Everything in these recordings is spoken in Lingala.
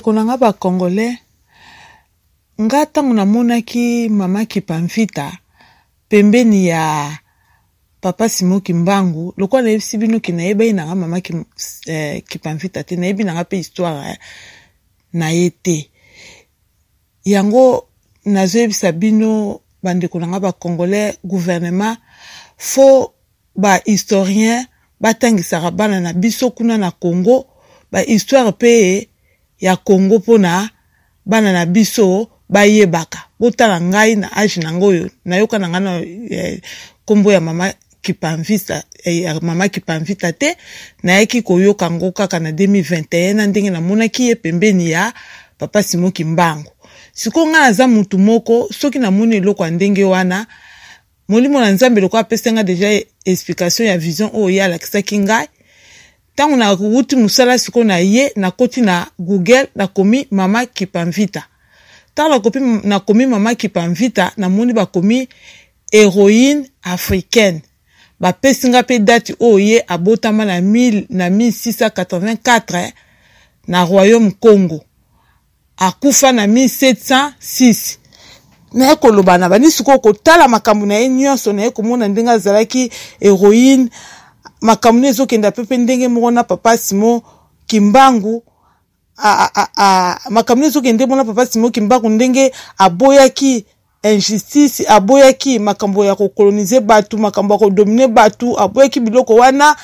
Ndeko na nga ba congolais, nga ntango namonaki mama Kipamvita pembeni ya papa Simon Kimbangu, lokola nayebisi bino ke nayebaki na nga mama eh, Kipamvita te, nayebi na nga mpe histoire eh, na ye te. Yango nazoyebisa bino bandeko na nga ba congolais, gouvernement faut ba historien batangisaka bana na biso kuna na Congo ba histoire pe ya Congo pona bana na biso bayebaka. Botala ngai na age na ngai oyo nayoka na ngai na eh, kombo ya mama Kipamvita eh, ya mama Kipamvita te, nayaki koyoka yango kaka na 2021 na ndenge namonaki ye pembeni ya papa Simon Kimbangu. Sikoyo ngai naza mutu moko soki namoni eloko ya ndenge wana Molimo na Nzambe lokola apesi nga deja explication ya vision oyo ye alakisaki ngai. Ntango nawuti mosala sikoyo na ye, nakoti na Google, nakomi Mama Kipamvita. Ntango nakomi Mama Kipamvita, namoni bakomi heroïne africaine. Bapesi nga mpe date oyo ye abotama na 1684 na Royaume Congo. Akufa na 1706. Naye koloba na bandi sikoyo kotala makambo na ye nyonso, naye komona ndenge azalaki heroïne, makambo ne ezokenda pepe ndenge moko na papa Simon Kimbangu. Makambo ne ezokende moko na papa Simon Kimbangu, ndenge aboyaki injustice, aboyaki makambo ya kokolonize bato, makambo ya kodomine bato, aboyaki biloko wana.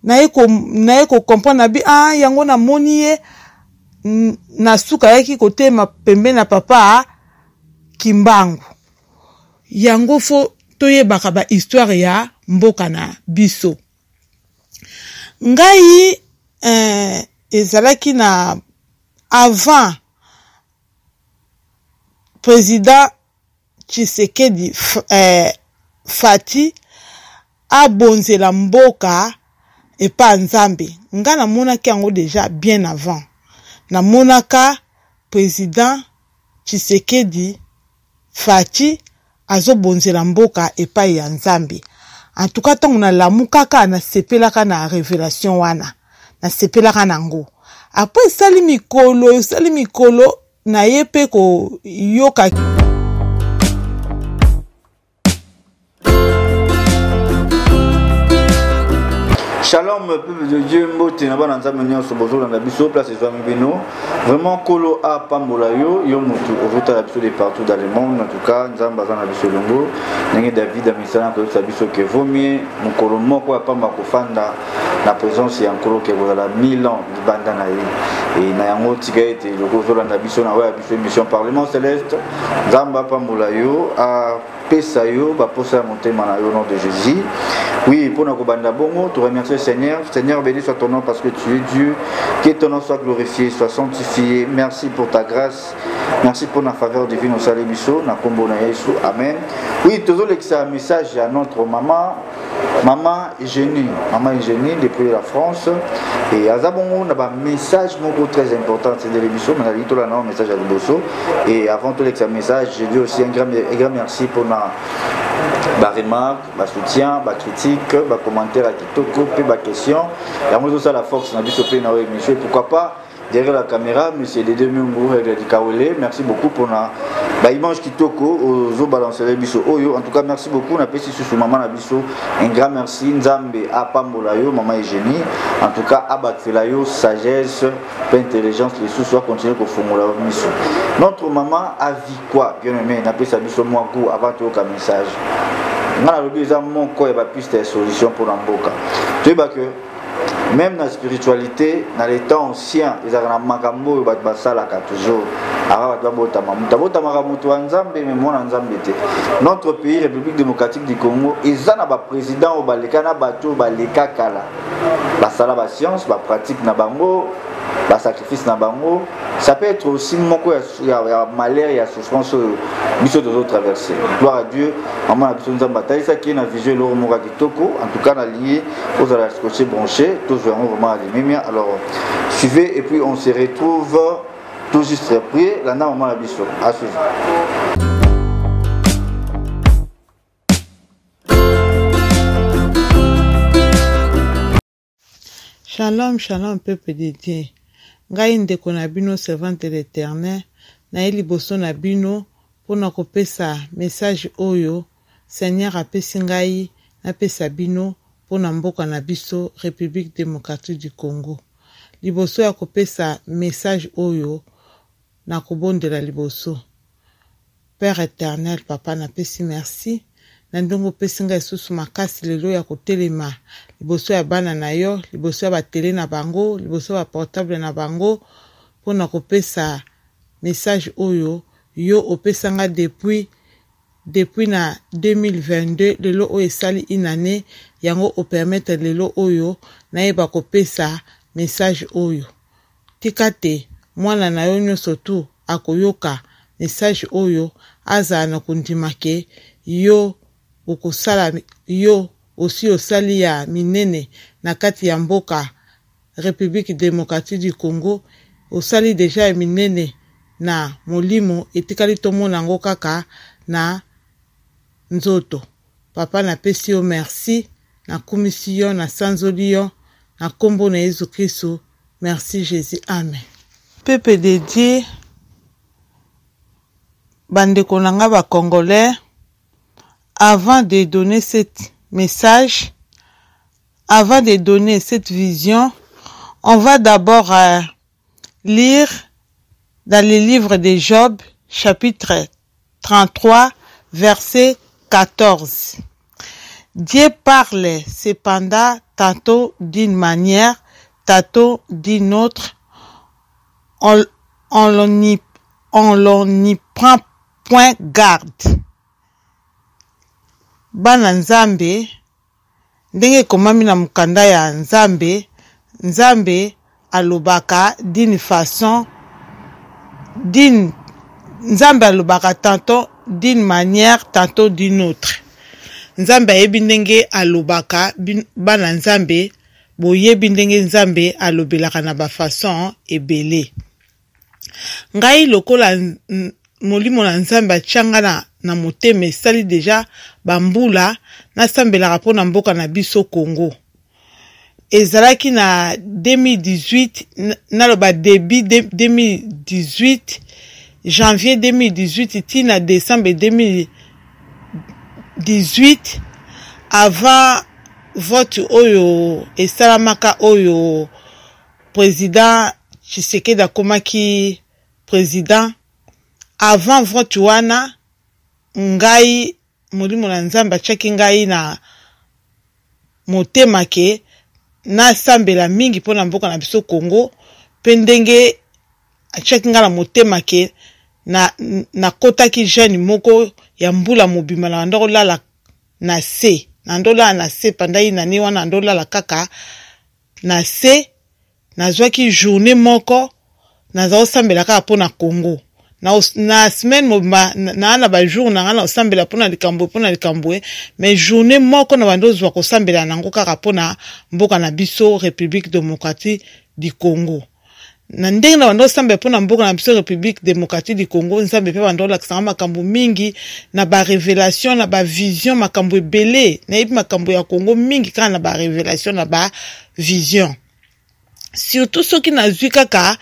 Naye ko comprendre na bi, ah, yango namoni ye na suka ayaki kotema pembeni na papa Kimbangu. Yango fo toyebaka ba histoire ya mboka na biso. Ngai ezalaki na avant président Tshisekedi Fati abonzela mboka epa Nzambe. Nga namonaki yango déjà bien avant. Namonaka président Tshisekedi Fati azobonzela mboka epai ya Nzambe. En tout cas ntango nalamukaka nasepelaka na révélation wana, nasepelaka nango. Après esali mikolo, esali mikolo naye mpe koyoka. Shalom peuple de Dieu, mbote na bana Nzambe nyonso bozolanda biso place ezwami bino. Vraiment kolo a pambola yo, yo mutu ozotala biso de partout dans le monde. En tout cas Nzambe aza na biso elongo. Ndenge David amisana koyebisa biso ke vaut mieux mokolo moko ya pamba kofanda na présence ya Nkolo ke kozala 1000 ans libanda na ye. Et na yango tika ete loko ozolanda biso na oyo ya biso émission Parlement Céleste. Nzambe apambola yo, a pesa yo baposa ya motema na yo au nom de Jésus. Oui, pour na kobanda bongo, tu remercies Seigneur. Seigneur, béni soit ton nom parce que tu es Dieu. Que ton nom soit glorifié, soit sanctifié. Merci pour ta grâce. Merci pour la faveur divine au salut biso na kombo na Yesu. Amen. Oui, toujours l'exa message à notre maman, maman Eugénie, maman Eugénie depuis la France. Et aza bongo na ba message moko très important c'est de l'émission, mais na tola na message à liboso. Et avant tout l'exa message, je dis aussi un grand merci pour na ba remarque, ba soutien, ba critique, ba commentaire à kitoko, pe ba question. Yango ça la force na biso pe na émission, pourquoi pas derrière la caméra monsieur Dédé Mungu avec Kawele. Merci beaucoup pour na ba image kitoko ozo balancer biso oyo. En tout cas merci beaucoup na pesi susu maman na biso un grand merci. Nzambe apambola yo maman Eugénie. En tout cas abatela yo sagesse pe intelligence les sous soit continuer ko fongola yo miso. Notre maman a vu quoi bien aimé na pesa biso moi goût avant to ka message. Nga na lobi eza moko ya ba piste ya solution pour na mboka. Toyeba que même na spiritualité dans les temps anciens ezalaka na makambo oyo bato basalaka toujours aka bato babotama moto abotamaka moto ya Nzambe mais mwana Nzambe te. Notre pays République démocratique du Congo eza na ba président oyo baleka na bato oyo baleka kala, basala ba science, ba pratique na bango, ba sacrifice na bango. Ça peut être aussi moko ya malheur, ya souffrance oyo biso tozo traverser. Gloire à Dieu, maman na biso Nzambe atalisaki ye na vision eloko moko ya kitoko. En tout cas nalingi ozala scotché, branché, tozwa yango vraiment à limemia. Alors suivez et puis on se retrouve tout juste après. Landa maman na biso, à suivre. Shalom, shalom, peuple de Dieu. Ngai ndeko na bino servante de l'Eternel, naye liboso na bino mpo na kopesa message oyo Seigneur apesi ngai napesa bino mpo na mboka na biso Republique Democratique du Congo. Liboso ya kopesa message oyo, nakobondela liboso. Père Eternel, Papa, napesi merci na ndenge opesi ngai lisusu makasi lelo ya kotelema liboso ya bana na yo, liboso ya batele na bango, liboso ya baportable na bango, mpo na kopesa message oyo yo opesa nga depuis na 2022. Lelo oyo esali une année yango opermettre lelo oyo nayeba kopesa message oyo. Tika te mwana na yo nyonso tu akoyoka message oyo azala na kondima ke yo okosala, yo osi osali ya minene na kati ya mboka Republique Democratique du Congo, osali deja ya minene na molimo, etikali tomona yango kaka na nzoto. Papa, napesi yo merci, nakumisi yo, nasanzoli yo na nkombo na Yesu Kristu. Merci Jésus, amen. Peuple de Dieu, bandeko na nga ba Congolais, avant de donner cet message, avant de donner cette vision, on va d'abord lire dans le livre de Job, chapitre 33, verset 14. Dieu parle cependant tantôt d'une manière, tantôt d'une autre. On l'on y prend point garde. Bana Nzambe, ndenge ekomami na mokanda ya Nzambe, Nzambe alobaka d'une façon, d'une Nzambe alobaka tantôt d'une manière, tantôt d'une autre. Nzambe ayebi ndenge alobaka. Bana Nzambe, boyebi ndenge Nzambe alobelaka na bafaçon ebele. Ngai lokola molimo na Nzambe atianga na motema, esali deja bambula nasambelaka mpo na mboka na biso Congo. Ezalaki na 2018, naloba début 2018, janvier 2018 ti na décembre 2018, avant vote oyo esalamaka, oyo président Tshisekedi akomaki président. Avant vote wana, ngai molimo na Nzambe atiaki ngai na motema ke nasambela mingi mpona mboka na biso Congo. Mpe ndenge atiaki ngai na motema ke nakotaki jeûne moko ya mbula mobimba, na banda kolala na se, na ndolala na se pendant une année wana, ndolala kaka na se. Nazwaki journée moko, naza kosambela kaka mpo na Congo. Na semaine mobimba naa na bajour na ngai na kosambela mpona likambo, mpona likambo, mais journée moko na bandi ozwa kosambela nango kaka mpona mboka na biso République Démocratique du Congo. Na ndenge na bandi osambela mpona mboka na biso République Démocratique du Congo, Nzambe mpe bandi olakisanga makambo mingi na barévélation, na bavision, makambo ebele. Nayebi makambo ya Congo mingi kaka na barévélation, na bavision, surtout soki nazwi kaka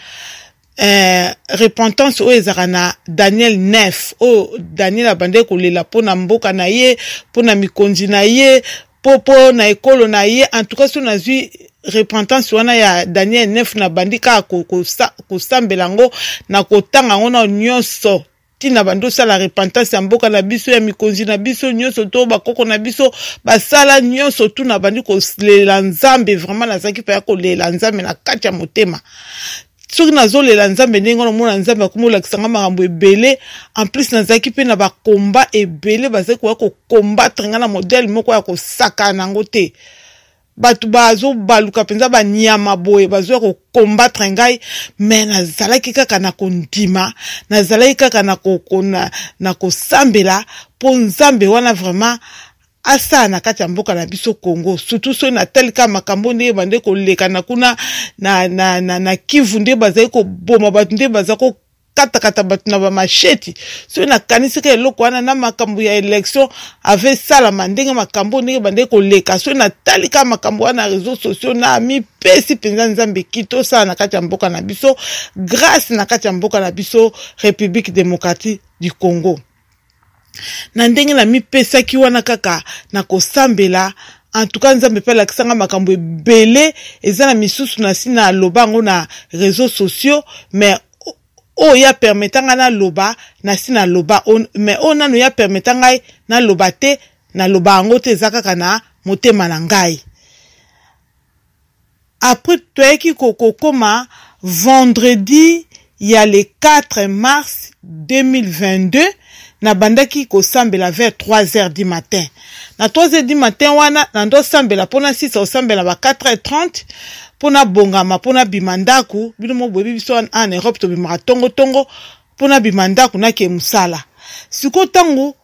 repentance oyo ezalaka na Daniel 9, oyo Daniel abandaki kolela mpo na mboka na ye, mpo na mikonzi na ye, mpo na ekolo na ye. En tout cas, so nazwi repentance wana ya Daniel 9, nabandi kaka kosambela yango, na kotanga yango na nyonso, ntina bandi osala repentance ya mboka na biso, ya mikonzi na biso nyonso, to bakoko na biso basala nyonso tu. Na bandi kolela Nzambe, vraiment nazalaki mpe ya kolela Nzambe na kati ya motema. Soki nazolela Nzambe ndenge wana, omona Nzambe akomi olakisanga makambo ebele. En plus, nazalaki mpe na bakomba ebele, bazali koya kocombattre ngai na modèle moko ya kosakana yango te. Bato bazobaluka mpenza banyama boye, bazoya kocombattre ngai, mais nazalaki kaka na kondima, nazalaki kaka na kosambela mpo Nzambe wana vraiment asala na kati ya mboka na biso Congo. Surtout soki natali kaka makambo ndenge bande koleka na kuna na Kivu, nde bazali koboma bato, nde baza. Katakata bato na bamasheti. Soki nakanisi kaka eloko wana na makambo ya election ave esalama ndenge makambo ndenge bandeki koleka, soki natali kaka makambo wana na réseau sociaux, na mipesi mpenza Nzambe kito osala na kati ya mboka na biso grâce, na kati ya mboka na biso République démocratique du Congo. Na ndenge namipesaki wana kaka na kosambela, en tout cas Nzambe mpe alakisanga makambo ebele. Eza na misusu na si naloba yango na réseaux sociaux, mais oyo ya permettre ngai naloba, nasi naloba, mais oyo nano ya permettre ngai naloba te, naloba yango te, eza kaka na motema na ngai. Après toyaki kokoma vendredi ya le 4 mars 2022. Nabandaki kosambela vers 3 heures du matin. Na 3 heures du matin wana nandosambela mpona sisa kosambela ba 4 heures 30 mpona bongama mpona bima ndako. Bino mo boyebi biso en Europe tobimaka tongotongo mpona bima ndako nake mosala. Sikoyo ntango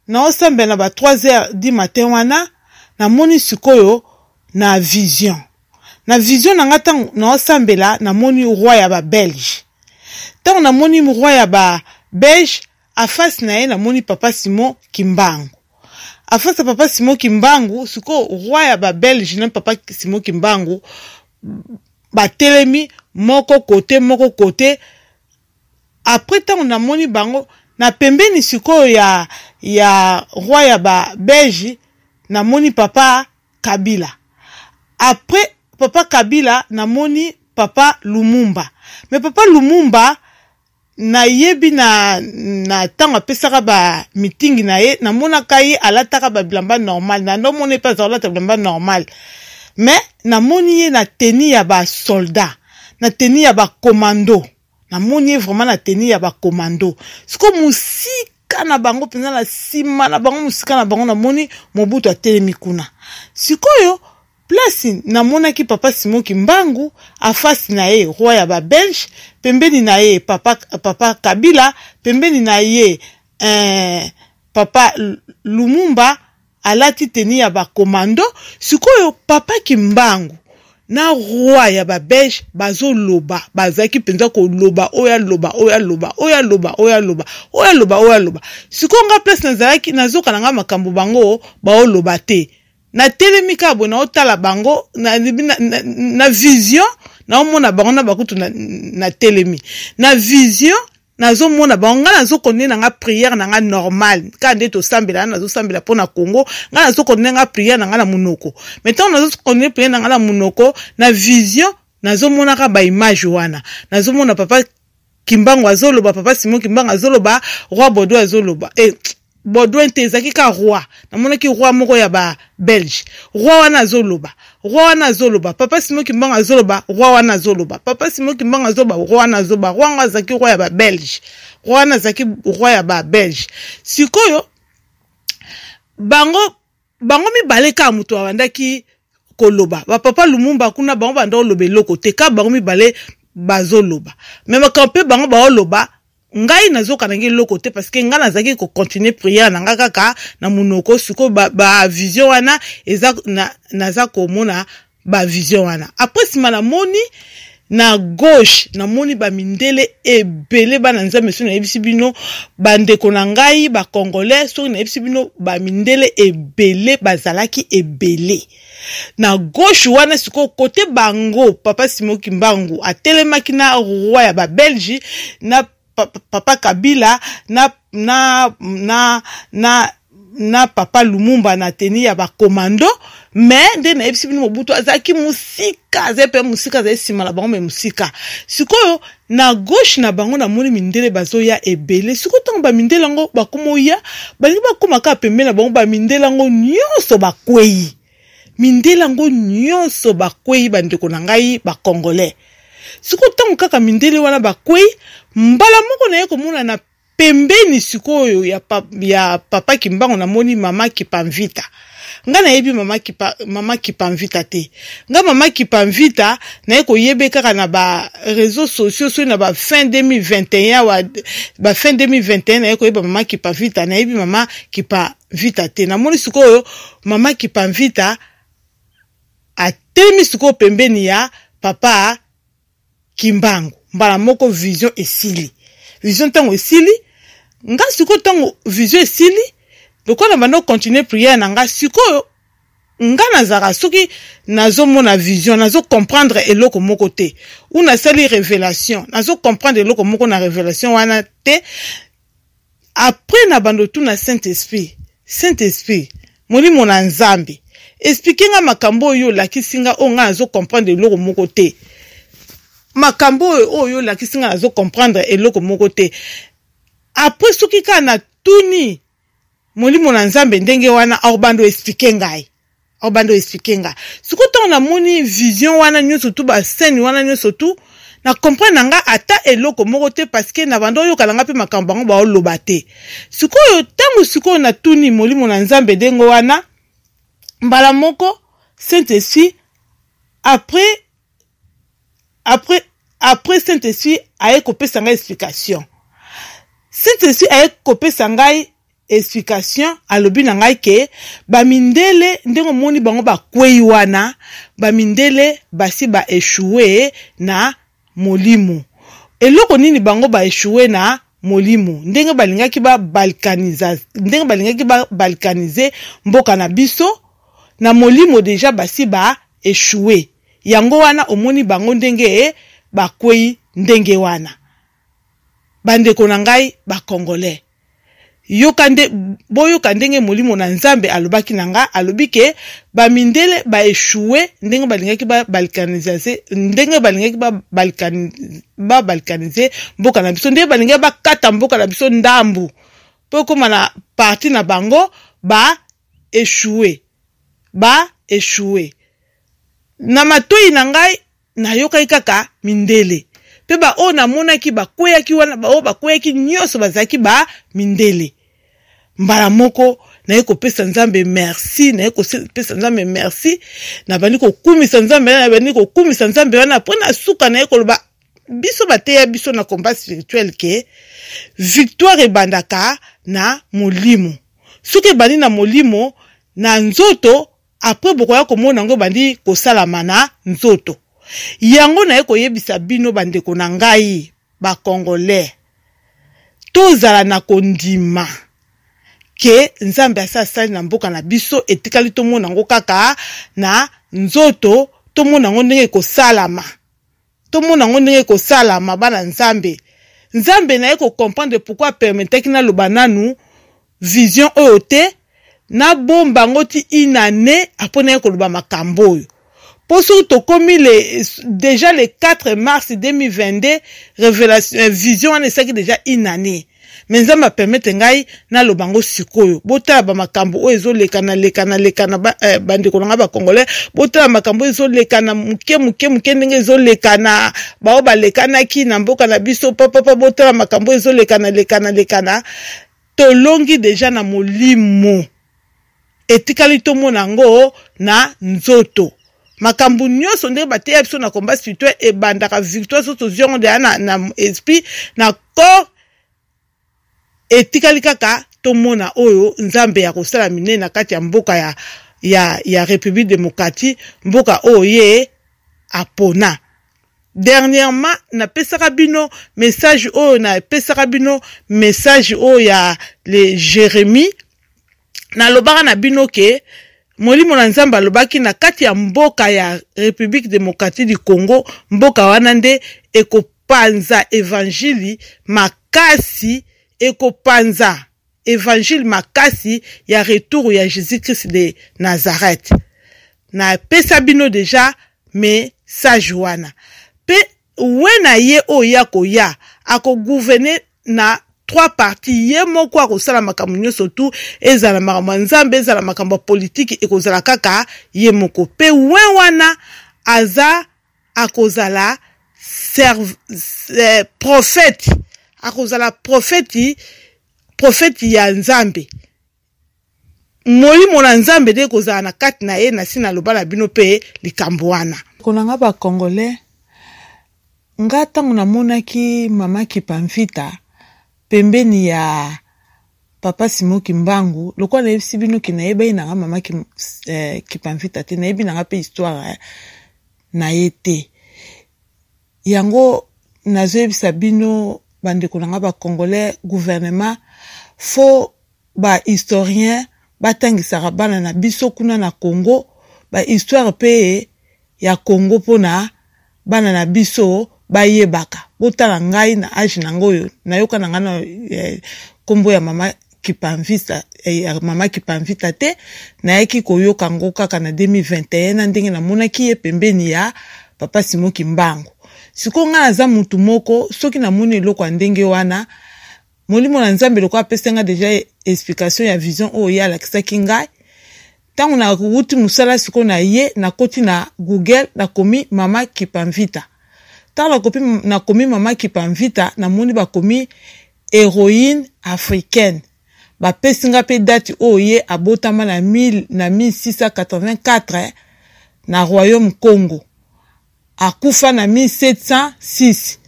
naosambela na ba 3 heures du matin wana, namoni sikoyo na vision, na vision na nga, ntango naosambela namoni roi ya Babelge. Ntango namoni roi ya Babelge, en face na ye namoni papa Simon Kimbangu. En face ya papa Simon Kimbangu, sikoyo roi ya Babelge na papa Simon Kimbangu batelemi moko kote moko kote. Après ntango namoni bango na pembeni sikoyo ya roi ya Babelge, namoni papa Kabila. Après papa Kabila, namoni papa Lumumba. Mais papa Lumumba nayebi na ntango apesaka bamitingi na ye, namonaka ye alataka babilamba normal. Na ndomona mpe aza kolata bilamba normal, mais namoni ye na tenue ya basoldat, na tenue ya bacommando. Namoni ye vraiment na tenue ya bacommando. Sikoyo mosika na bango mpenza, na nsima na bango, mosika na bango, namoni Mobutu atelemi kuna. Sikoyo place namonaki papa Simon Kimbangu, en face na ye roi ya Babelge, pembeni na ye papa Kabila, pembeni na ye papa Lumumba alati tenue ya bacommando. Sikoyo papa Kimbangu na roi ya Babelge bazoloba, bazalaki mpenza koloba, oyo aloba, oyo aloba, oyo aloba, oyo aloba, oyo aloba, oyo aloba. Sikoyo nga place nazalaki, nazoka na nga makambo bango baoloba te. Natelemi kaka boye, naotala bango na vision, naomona bango na bakutu. Natelemi na vision, nazomona bango. Ngai nazokonde na nga prière na nga normal kaka nde tosambela. Nga nazosambela mpo na Congo. Ngai nazokonde nga prière na nga na monoko, mais ntango nazokonde prière na nga na monoko, na vision nazomonaka baimage wana. Nazomona papa Kimbangu azoloba, papa Simon Kimbangu azoloba, roi Baudouin azoloba. Baudouin te, ezalaki ka roi. Namonaki roi moko ya Babelge. Roi wana azoloba, roi wana azoloba, papa Simon Kimbangu azoloba, roi wana azoloba, papa Simon Kimbangu azoloba, roi wana azoloba. Roi yango azalaki roi ya Babelge, roi wana azalaki roi ya Babelge. Sikoyo bango mibale kaka moto abandaki koloba. Bapapa Lumumba kuna, bango banda koloba eloko te, kaka bango mibale bazoloba. Mais makambo mpe bango baoloba, ngai nazoka nange eloko te, parce que ngai nazalaki kocontinue prière na ngai kaka na monoko. Sikoyo bavision ba wana eza naza komona bavision wana. Après nsima namoni na gauche, namoni bamindele ebele. Bana Nzambe, soki nayebisi bino, bandeko na ngai Bacongolais, soki nayebisi bino bamindele ebele bazalaki ebele na gauche wana. Sikoyo kote bango papa Simon Kimbangu atelemaki na roi ya Babelge na papa Kabila na papa Lumumba na tenue ya bacommando. Mais nde nayebisi bino, Mobutu azalaki mosika, azali mpe mosika, azali nsima na bango mais mosika. Sikoyo na gauche na bango namoni mindele bazoya ebele. Sikoyo ntango bamindele yango bakoma oya, balingi bakóma kaka pembeni na bango, bamindele yango nyonso bakwei, mindele yango nyonso bakwei. Bandeko na ngai Bacongolais, sikoyo ntango kaka mindele wana bakwei, mbala moko naye komona na pembeni sikoyo ya papa Kimbangu, namoni mama Kipamvita. Nga nayebi mama Kipamvita te. Nga mama Kipamvita naye koyebe kaka na baréseaux sociaux, soki na bafin 2021 wa bafin 2021 naye koyeba mama Kipamvita. Nayebi mama Kipamvita te. Namoni sikoyo mama Kipamvita atelemi sikoyo pembeni ya papa Kimbangu. Mbala moko vision esili. Vision ntango esili, nga sikoyo ntango vision esili, lokola na banda kocontinue prière na nga sikoyo, nga nazalaka soki nazomona vision, nazo comprendre eloko moko te, ou nasali révélation, nazo comprendre eloko moko na révélation wana te. Après na bando tuna Saint Esprit, Saint Esprit, molimo na Nzambe, explique nga makambo oyo olakisi nga, oyo nga nazo comprendre eloko moko te. Makambo oyo oyo olakisi nga, nazo comprendre eloko moko te. Après soki kaka natuni molimo na Nzambe ndenge wana, akobanda explique ngai, akobanda explique nga. Sikoyo ntango namoni vision wana nyonso tu, bascène wana nyonso tu, na comprendre na nga ata eloko moko te, parce que na banda oyoka na nga mpe makambo bango baoloba te. Sikoyo ntango sikoyo natuni molimo na Nzambe ndenge wana, mbala moko Saint Esprit, après Saint Esprit aye kopesa ngai explication. Saint Esprit aye kopesa ngai explication, alobi na ngai ke bamindele, ndenge omoni bango bakwei wana, bamindele basi baéchoué na molimo. Eloko nini bango baéchoué na molimo? Ndenge balingaki babalkanize, ndenge balingaki babalkanize mboka na biso na molimo, déjà basi baéchoué. Yango wana omoni bango ndenge bakwei ndenge wana. Bandeko na ngai bacongolais, yoka nde, boyoka ndenge molimo na Nzambe alobaki na nga. Alobi ke bamindele baéchoué ndenge balingaki babalkanize, ndenge balingaki babalkanize mboka na biso, ndenge balingaki bakata mboka na biso ndambu mpo ekóma na parti na bango. Baéchoué, baéchoué. Na matoi na ngai nayokaki kaka mindele, mpe baoyo namonaki bakweyaki wana, baoyo bakweyaki nyonso bazalaki bamindele. Mbala moko naye kopesa Nzambe merci, naye kopesa Nzambe merci, nabandi kokumisa Nzambe, nabandi kokumisa Nzambe wana. Mpo na suka naye koloba, biso bateya biso na combat spirituel ke victoire ebandaka na molimo. Soki ebandi na molimo, na nzoto après bokoya komona yango ebandi kosalama na nzoto. Yango naye koyebisa bino, bandeko na ngai bacongolais, tozala na kondima ke Nzambe asi asali na mboka na biso. Etikali tomona yango kaka na nzoto, tomona yango ndenge ekosalama, tomona yango ndenge ekosalama. Bana Nzambe, Nzambe naye kocomprendre pourquoi apermettaki naloba nanu vision oyo te, nabomba yango ti une année apo naye koloba makambo oyo. Mpo soki tokomi déjà le 4 mars 2022, révélation, vision wana esalaki déjà une année, mais Nzambe apermettre ngai naloba yango sikoyo. Botala bamakambo oyo ezolekana lekana lekana, bandeko na ngai bacongolais, botala makambo oyo ezolekana moke moke moke, ndenge ezolekana, bao balekanaki na mboka na biso papapa. Botala makambo oyo ezolekana lekana lekana. Tolongi déjà na molimo, etikali tomona yango na nzoto. Makambo nyonso ndenge bateya biso na combat spirituel, ebandaka victoire so tozwi yango deya na esprit, na corps etikali kaka tomona oyo Nzambe ya kosala minene na kati ya mboka ya République démocratique, mboka oyo ye apona. Dernièrement napesaka bino message oyo, napesaka bino message oyo ya le Jérémie. Nalobaka na bino ke molimo na Nzambe alobaki na kati ya mboka ya République démocratique du Congo, mboka wana nde ekopanza évangile makasi, ekopanza évangile makasi ya retour ya Jésus Christ de Nazareth. Napesa bino déjà message wana. Mpe we na ye oyo ya koya akogouverner na trois parties, ye moko akosala makambo nyonso tu, ezala makambo ya Nzambe, ezala makambo ya politiki, ekozala kaka ye moko. Mpe we wana aza akozala prophète, akozala prophète ya Nzambe. Molimo na Nzambe nde kozala na kati na ye. Na si naloba na bino mpe likambo wana. Ndeko nga bacongolais, nga ntango namonaki mama Kipamvita pembeni ya papa Simon Kimbangu, lokola nayebisi bino ke nayebaki nanga mama Kipamvita te, nayebi nanga mpe histoire na ye te. Yango nazoyebisa bino. Bandeko na nga ba congolais, gouvernement faut ba historien batangisaka bana na biso kuna na Congo ba histoire pe ya Congo pona bana na biso bayebaka. Botala ngai na age na ngai oyo nayoka na ngai na eh, kombo ya mama Kipamvita eh, ya mama Kipamvita te, nayaki koyoka yango kaka na 2021 na ndenge namonaki ye pembeni ya papa Simon Kimbangu. Sikoyo ngai naza mutu moko soki namoni eloko ya ndenge wana, Molimo na Nzambe lokola apesi nga deja explication ya vision oyo ye alakisaki ngai, ntango nawuti mosala sikoyo na ye nakoti na Google nakomi mama Kipamvita. Ntango nakomi mama Kipamvita namoni bakomi heroine africaine, bapesi nga mpe date oyo ye abotama na 1684 na royaume Congo, akufa na 1706.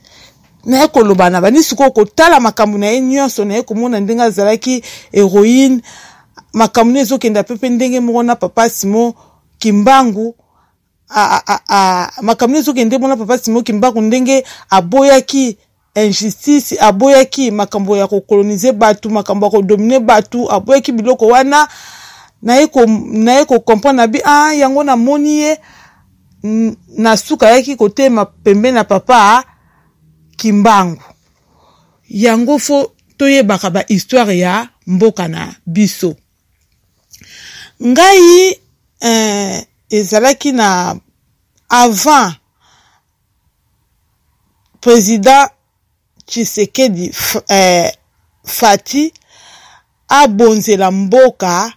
Naye koloba na bandi sikoyo kotala makambo na ye nyonso, naye komona ndenge azalaki heroine, makambo ne ezokenda pepe ndenge moko na papa Simon Kimbangu. Makambo ne ezokende moko na papa Simon Kimbangu, ndenge aboyaki injustice, aboyaki makambo ya kokolonize bato, makambo ya kodomine bato, aboyaki biloko wana. Naye kocomprendre na bi, ah, yango namoni ye na suka ayaki kotema pembe na papa Kimbangu. Yango fo toyebaka ba histoire ya mboka na biso. Ngai ezalaki na avant président Tshisekedi Fati abonzela mboka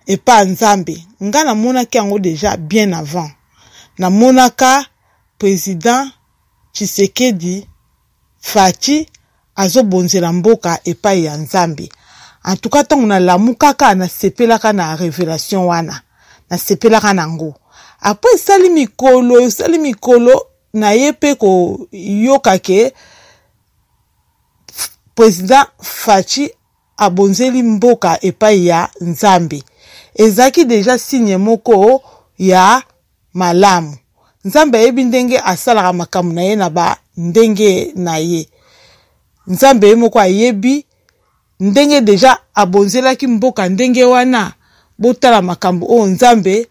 epa Nzambe. Nga namonaki yango deja bien avant. Namonaka président Tshisekedi Fati azobonzela mboka epai ya Nzambe. En tout cas ntango nalamukaka nasepelaka na révélation wana, nasepelaka nango. Après esali mikolo, esali mikolo naye pe koyoka ke président Fatshi abonzeli mboka epai ya Nzambe. Ezalaki deja signe moko ya malamu. Nzambe ayebi ndenge asalaka makambo na ye na ba ndenge na ye. Nzambe ye moko ayebi ndenge deja abonzelaki mboka ndenge wana. Botala makambo oyo Nzambe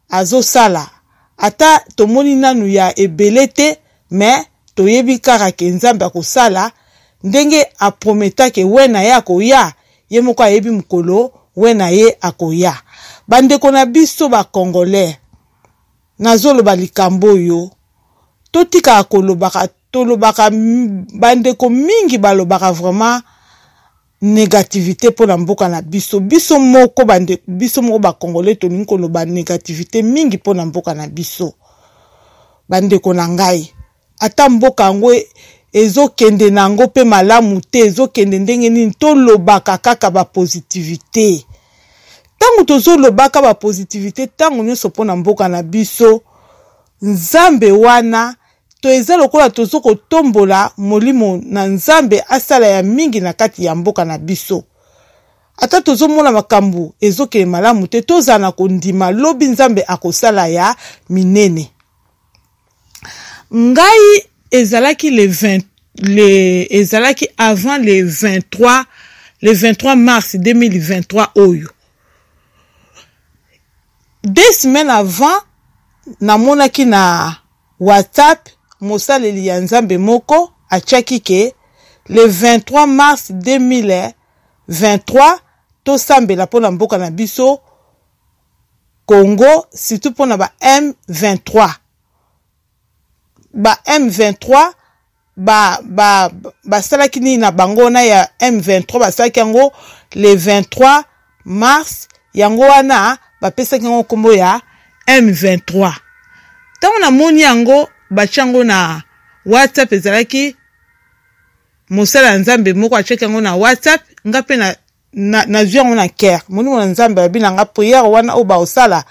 azosala, ata tomoni nanu ya ebele te, mais toyebi kaka ke Nzambe akosala ndenge aprometake we na ye akoya. Ye moko ayebi mokolo we na ye akoya. Bandeko na biso ba Congolais, nazoloba likambo oyo, totikaka kolobaka, tolobaka, bandeko mingi balobaka vraiment négativité mpo na mboka na biso. Biso moko bande, biso moko ba Congolais tolingi koloba négativité mingi mpo na mboka na biso. Bandeko na ngai, ata mboka yango ezokende na yango mpe malamu te, ezokende ndenge nini, tolobaka kaka ba positivité. Ntango tozolobaka ba positivité ntango nyonso mpo na mboka na biso, Nzambe wana to eza lokola tozo kotombola molimo na Nzambe asala ya mingi na kati ya mboka na biso. Ata tozomona makambo ezokende malamu te, tozala na kondima lobi Nzambe akosala ya minene. Ngai ezalaki le 20, le, ezalaki avant le 23, le 23 mars 2023 oyo. 2 semaines avant namonaki na WhatsApp mosaleli ya Nzambe moko atiaki ke le 23 mars 2023 tosambela mpona mboka na biso Congo, surtout mpona ba M23. Ba M23 basalaki nini na bango wana ya M23, basalaki yango le 23 mars, yango wana bapesaki yango nkombo ya M23. Ntango namoni yango batia yango na WhatsApp, ezalaki mosala ya Nzambe moko atiaki yango na WhatsApp, nga mpe nazwi yango na cœur. Molimo na Nzambe alobi na nga prière wana oyo baosala,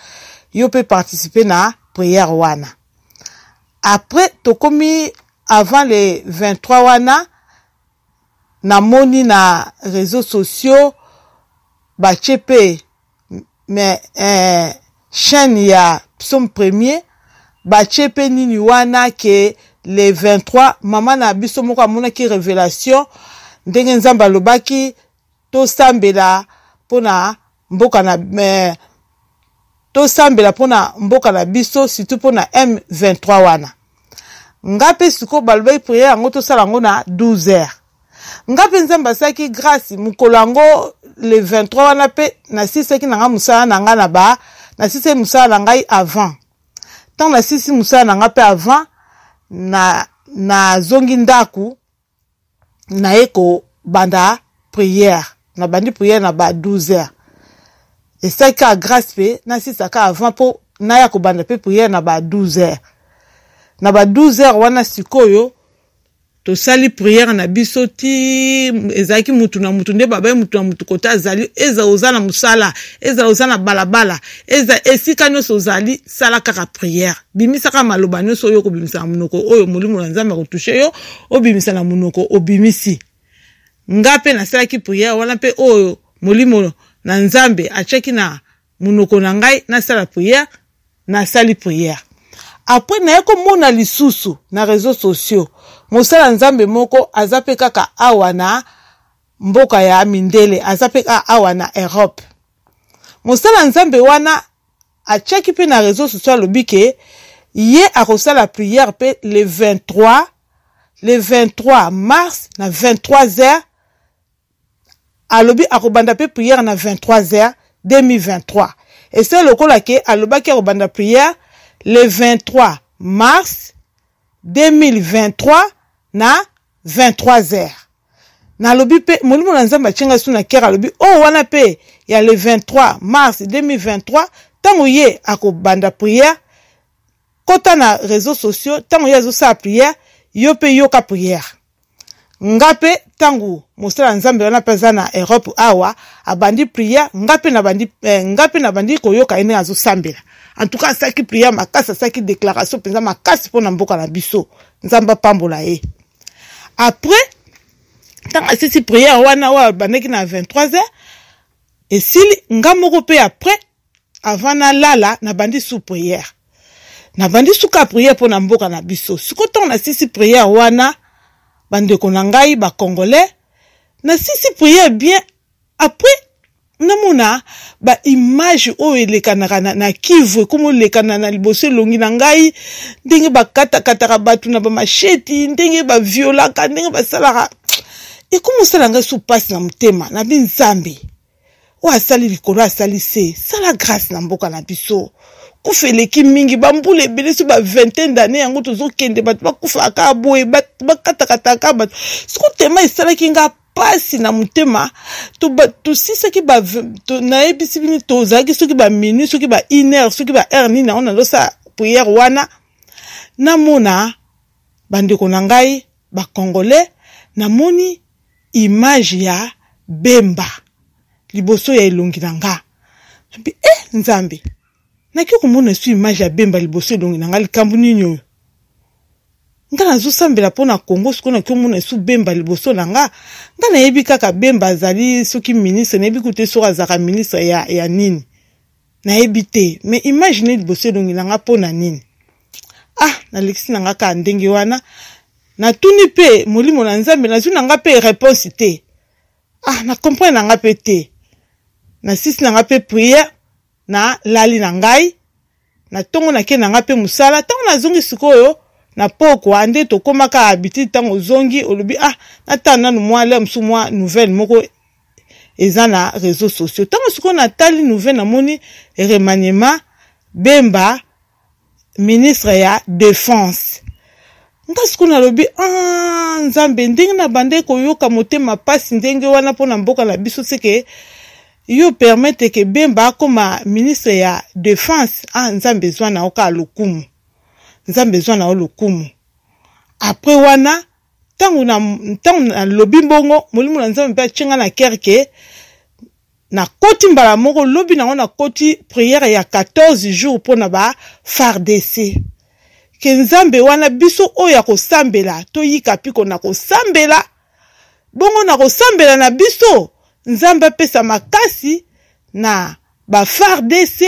yo mpe participer na prière wana. Après tokomi avant le 23 wana, namoni na réseaux sociaux batie pe mais chaîne ya Psaume Premier batie pe nini wana ke Le 23, mama na biso moko amonaki revelation ndenge Nzambe alobaki tosambela mpona mboka na eh, tosambela mpona mboka na biso, surtout mpona M23 wana. Nga mpe sikoyo balobaki priere yango tosala yango na 12 heures. Nga mpe Nzambe asalaki grâce mokolo yango le 23 wana mpe nasilisaki na nga mosala na nga na ba nasilisaki mosala na ngai avant. Ntango nasilisi mosala na nga mpe avant, na nazongi ndako, naye kobanda prière. Nabandi prière na ba 12 heures. Esalaki kaka grâce mpe nasilisaka avant mpo naya kobanda mpe prière na ba 12 heures. Na ba 12 heures wana sikoyo tosali prière na biso ti ezalaki mutu na mutu nde babai mutu na mutu kote azali, eza oza na mosala, eza oza na balabala, eza esika nyonso ozali, sala kaka prière, bimisaka maloba nyonso oyo okobimisa na monoko oyo molimo na Nzambe akotouche yo, obimisa na monoko obimisi. Nga mpe nasalaki prière wana mpe oyo molimo na Nzambe atiaki na monoko na ngai nasala prière, nasali prière. Après naye komona lisusu na réseaux sociaux mosala Nzambe moko aza mpe kaka awa na mboka ya mindele, aza mpe kaka awa na Europe. Mosala Nzambe wana atiaki mpe na réseaux sociaux, alobi ke ye akosala prière mpe le 23, le 23 mars na 23 heures. Alobi akobanda mpe prière na 23 heures 2023. Esali lokola ke alobaki akobanda prière le 23 mars 2023 na 23 heures. Nalobi mpe molimo na Nzambe atie ngai su na kere, alobi oyo wana mpe ya le 23 mars 2023, ntango ye akobanda prière, kota na réseaux sociaux, ntango ye azosala prière, yo mpe yoka prière. Nga mpe ntango mosala Nzambe wana mpe aza na Europe awa abandi prière, nga mpe nabandi nga mpe nabandi koyoka ye ndenge azosambela. En tout cas asalaki prière makasi, asalaki déclaration mpenza makasi mpo na mboka na biso. Nzambe apambola ye. Après ntango asilisi prière wana oyo abandaki na 23 heures esili, nga moko mpe après avant nalala nabandi sous prière, nabandi suka prière mpo na mboka na biso. Sikoyo ntango nasilisi prière wana, bandeko na ngai bacongolais, nasilisi prière bien, après namona ba image oyo elekanaka na Kivu ekomi olekana na liboso elongi na ngai, ndenge bakatakataka bato na bamasheti, ndenge baviolaka, ndenge basalaka, ekomi osala ngai su mpasi na motema. Nabi Nzambe oyo asali likolo asali se, sala grâce na mboka na biso. Kufa eleki mingi, bambula ebele, so ba vingtaine d'année yango tozokende, bato bakufaka kaka boye, bakatakataka bato. Siko tema esalaki nga pasi na motema. Tosisaki, nayebisi bino, tozalaki soki ba minuit, soki ba une heure, soki ba heure nini yango nazosala prière wana, namona bandeko na ngai bacongolais, namoni image ya Bemba liboso ya elongi na nga. Nabi Nzambe, naki komona esu image ya Bemba liboso elongi na nga, likambo nini oyo? Nga nazosambela mpo na Congo, sikoyo naki omona esu Bemba liboso na nga. Nga nayebi kaka Bemba azali soki ministre, nayebi kutu soki azalaka ministre ya nini, nayebi te, mais image ne liboso elongi na nga mpo na nini? Ah, nalekisi na nga kaka ndenge wana. Natuni mpe molimo na Nzambe, nazwi na nga mpe réponse te. Ah, na comprendre na nga mpe te. Nasisi na nga mpe prière, na lali na ngai na ntongo, nake na nga mpe mosala. Ntango nazongi sikoyo na pokwa, nde tokomaka habitude, ntango ozongi olobi ah, natala nanu mwa lere mosusu mwa nouvelle moko eza na réseaux sociaux. Ntango sikoyo natali nouvelle, namoni remaniement, Bemba ministre ya défense. Nga sikoyo nalobi ah, Nzambe, ndenge na bande koyoka motema pasi ndenge wana mpona mboka na biso, seke yo permettre ke Bemba akoma ministre ya défense? Ah, Nzambe, ezwa na yo kaka lokumu, Nzambe ezwa na yo lokumu. Après wana, ntango nalobi mbongo, molimo na Nzambe mpe atie nga na kere ke nakoti mbala moko lobi nango, nakoti prière ya 14 jours mpona ba FARDC, ke Nzambe wana biso oyo ya kosambela, toyika mpiko na kosambela bongo, na kosambela na biso, Nzambe apesa makasi na ba FARDC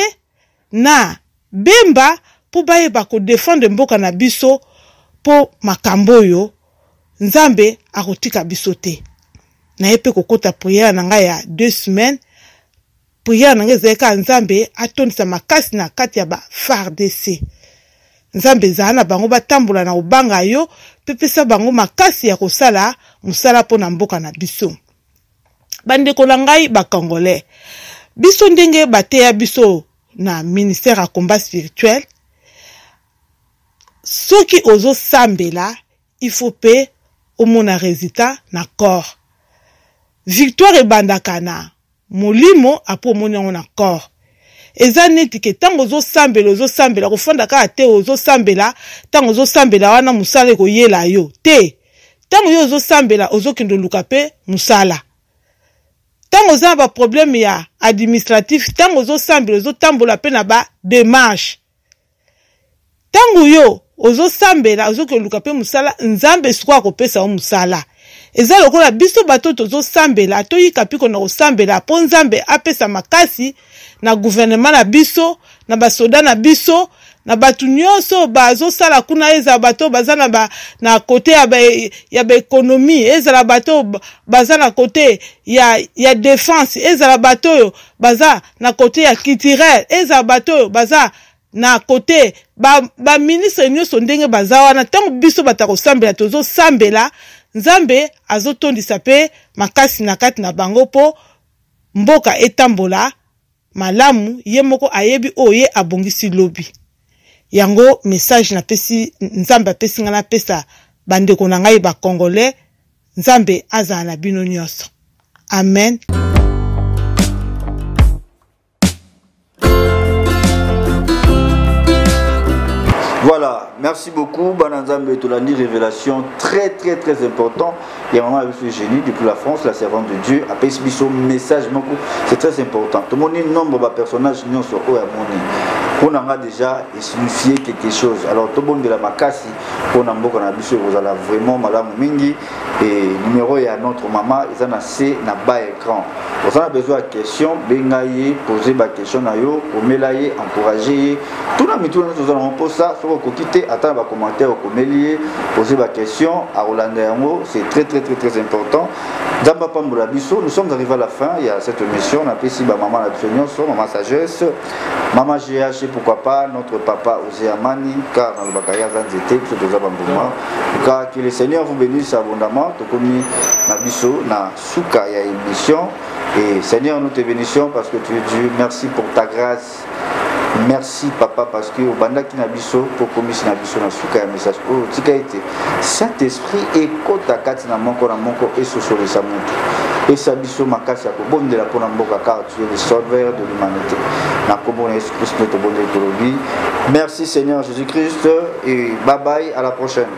na Bemba mpo bayeba kodefendre mboka na biso. mpo makambo oyo Nzambe akotika biso te. Naye mpe kokota prière na ngai ya 2 semaines. Prière na ngai ezali kaka Nzambe atondisa makasi na kati ya ba FARDC. Nzambe ezala na bango, batambola na kobanga yo mpe pesa bango makasi ya kosala mosala mpo na mboka na biso. Bandeko na ngai ba Congolais, biso ndenge bateya biso na ministère ya combat spirituel, soki ozosambela il faut pe omona resultat na corps. Victoire ebandaka na molimo apres omoni yango na corps. Eza neti ke tango ozosambela, ozosambela, kofanda kaka te ozosambela, tango ozosambela wana mosala ekoyela yo te. Tango yo ozosambela ozokende oluka pe mosala. Tango oza na ba problème ya administratif, tango ozosambela ozotambola pe na ba demarche. Tango yo ozosambela ozoki oluka pe mosala, Nzambe sikoyo akopesa yo mosala. Eza lokola biso bato tozosambela, toyika mpiko na kosambela po Nzambe apesa makasi na gouvernement na biso, na basoda na biso, na bato nyonso bazosala kuna, ezala bato baza na ba, na kote ya ba, ya ba economie, ezala bato baza na kote ya, ya defense, ezala bato oyo baza na kote ya culturel, ezala bato oyo baza na kote ba, ba ministre nyonso ndenge baza wana. Ntango biso bato ya kosambela tozosambela, Nzambe azotondisa mpe makasi na kati na bango mpo mboka etambola malamu. Ye moko ayebi oyo ye abongisi lobi. Yango message napesi, Nzambe apesi ngai napesa bandeko na ngai ba Congolais. Nzambe azala na bino nyonso. Amen. Voilà, merci beaucoup bana Nzambe, tolandi révélation très très très important. Ya maman biso Génie depuis la France, la servante de Dieu, apesi biso message moko, c'est très important. Tomoni nombre ba personnage nyonso oyo amoni. Pona nga déjà esignifier quelque chose. Alors tobondela makasi pona mboka na biso ekozala vraiment malamu mingi. Et numéro ya notre maman eza na C na bas écran. Oza na besoin ya question, benga ye, poser ba question na yo, komela ye, encourager ye. Tuna mituna nyonso oza nango mposa, soki okoki te ata na ba commentaire okomeli ye, poser ba question, akolanda yango, c'est très très très très important. Nzambe apambola biso. Nous sommes arrivés à la fin ya cette émission. Napesi ba maman na biso nyonso, maman sagesse, maman GH et pourquoi pas notre papa Osée Amani, car nalobaka ye aza nzete, biso toza ba mbuma. En tout cas, que le Seigneur vous bénisse abondamment. Tokomi na biso na suka ya émission. Et Seigneur, nous te bénissons parce que tu es Dieu. Merci pour ta grâce. Merci papa parce que obandaki na biso po okomisi na biso na suka ya message oyo. Tika ete Saint-Esprit ekota kati na moko na moko esosolisa moto. Pesa biso makasi ya kobondela mpo na mboka, car tu es le sauveur de l'humanité. Na kombo na Yesu Christ nde tobondeli tolobi. Merci Seigneur Jésus-Christ et bye bye, à la prochaine.